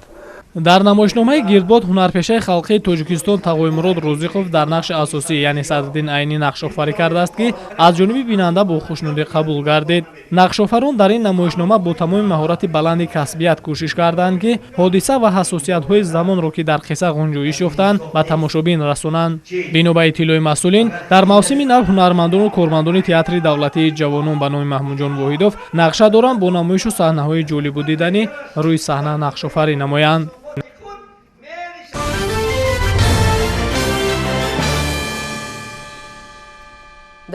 Дар намоишномаи Гирдбод ҳунарпешаи халқии Тоҷикистон Тағоимурод Рӯзиқов дар нақши асосӣ, яъне Садриддин Айнӣ, нақшофарӣ кардааст, ки аз ҷониби бинанда бо хушнудӣ қабул гардид. Нақшофарон дар ин намоишнома бо тамоми маҳорати баланди касбият кӯшиш карданд, ки ҳодиса ва ҳассосиятҳои замонро, ки дар қисса ғунҷоиш ёфтанд, ба тамошобин расонанд. Бино ба иттилои масъулин, дар мавсими нав ҳунармандону кормандони театри давлатии ҷавонон ба номи Маҳмудҷон Воҳидов нақша доранд бо намоишу саҳнаҳои ҷолибу диданӣ рӯи саҳна нақшофарӣ намоянд.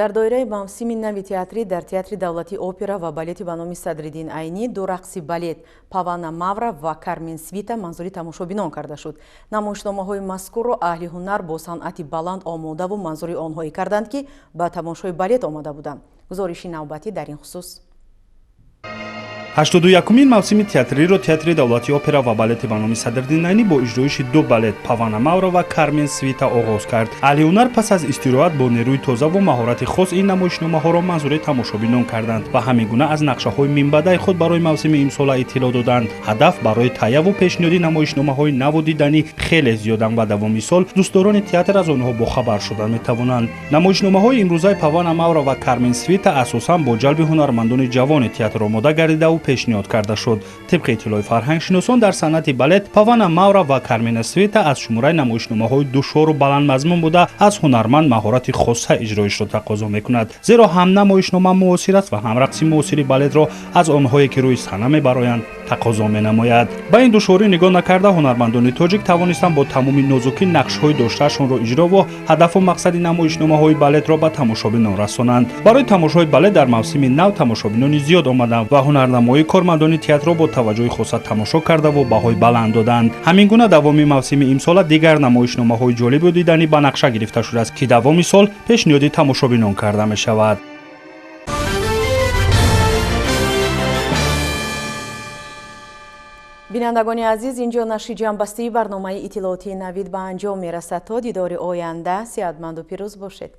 Дар доираи мавсими нави театрӣ дар театри давлатии опера ва балети ба номи Садриддин Айнӣ ду рақси балет Павана Мавра ва Кармен Свита манзури тамошобинон карда шуд. Намоишномаҳои мазкурро аҳли ҳунар бо санъати баланд омодаву манзури онҳое карданд, ки ба тамошои балет омада буданд. Гузориши навбатӣ дар ин хусус. 81-умин мавсими театриро театри давлатии опера ва балети ба номи Садриддин Айнӣ бо иҷроиши ду балет Павана Мавра ва Кармен Свита оғоз кард. Аҳли ҳунар пас аз истироҳат бо нерӯи тозаву маҳорати хос ин намоишномаҳоро манзури тамошобинон карданд ва ҳамин гуна аз нақшаҳои минбаъдаи худ барои мавсими имсола иттилоъ доданд. Ҳадаф барои таҳияву пешниҳоди намоишномаҳои наву диданӣ хеле зиёданд ва давоми сол дӯстдорони театр аз онҳо бохабар шуда метавонанд. Намоишномаҳои имрӯзаи Павана Мавра ва Кармен Свита асосан бо ҷалби ҳунармандони ҷавони театр омода гардидаву пешниҳод карда шуд. Тибқи иттилои фарҳангшиносон, дар санъати балет Павана Мавра ва Кармена Свита аз шумораи намоишномаҳои душвору баландмазмун буда, аз ҳунарманд маҳорати хоса иҷроишро тақозо мекунад, зеро ҳам намоишнома муосир аст ва ҳам рақси муосири балетро аз онҳое, ки рӯи саҳна мебароянд, тақозо менамояд. Ба ин душворӣ нигоҳ накарда, ҳунармандони тоҷик тавонистанд бо тамоми нозукӣ нақшҳои доштаашонро иҷро ва ҳадафу мақсади намоишномаҳои балетро ба тамошобинон расонанд. Барои тамошои балет дар мавсими нав тамошобинони зиёд омаданд ва ҳунарнамоии кормандони театрро бо таваҷҷӯҳи хоса тамошо кардаву баҳои баланд доданд. Ҳамин гуна давоми мавсими имсола дигар намоишномаҳои ҷолибу диданӣ ба нақша гирифта шудааст, ки давоми сол пешниҳоди тамошобинон карда мешавад. Бинандагони азиз, инҷо нашри ҷамъбастии барномаи иттилоотии Навид ба анҷом мерасад. То дидори оянда сеҳатманду пирӯз бошед.